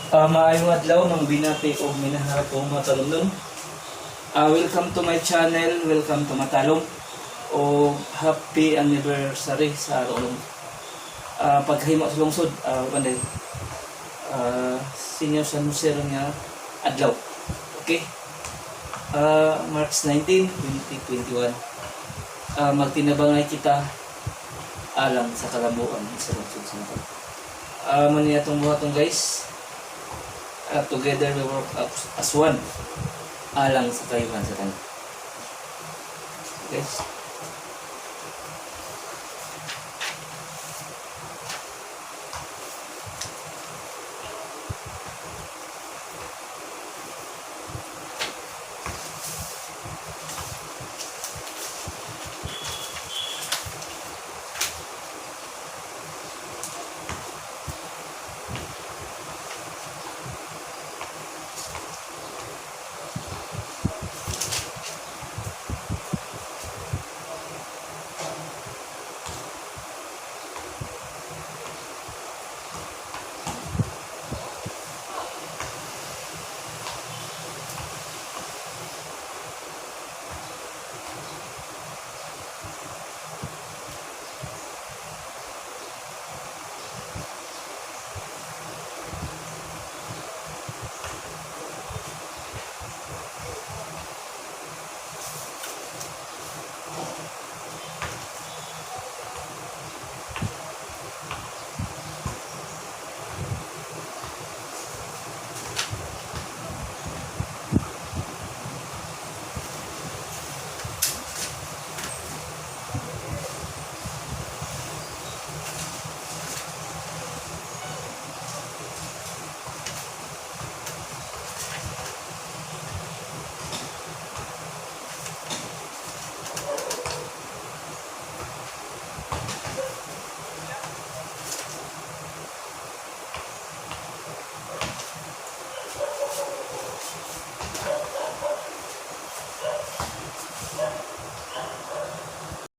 Maayong adlaw, mga binati og minahal kong mga talumdum. Welcome to my channel, welcome to Matalom. O happy anniversary sa atong paghimo sa lungsod, panday. Senior San Jose nga adlaw. Okay? March 19, 2021. Magtinabangay kita alang sa kalambuan sa lungsod sa Matalom. Mao ni atong buhaton, guys. Together we work as one alang sa kayuhan sa tanan. Guys.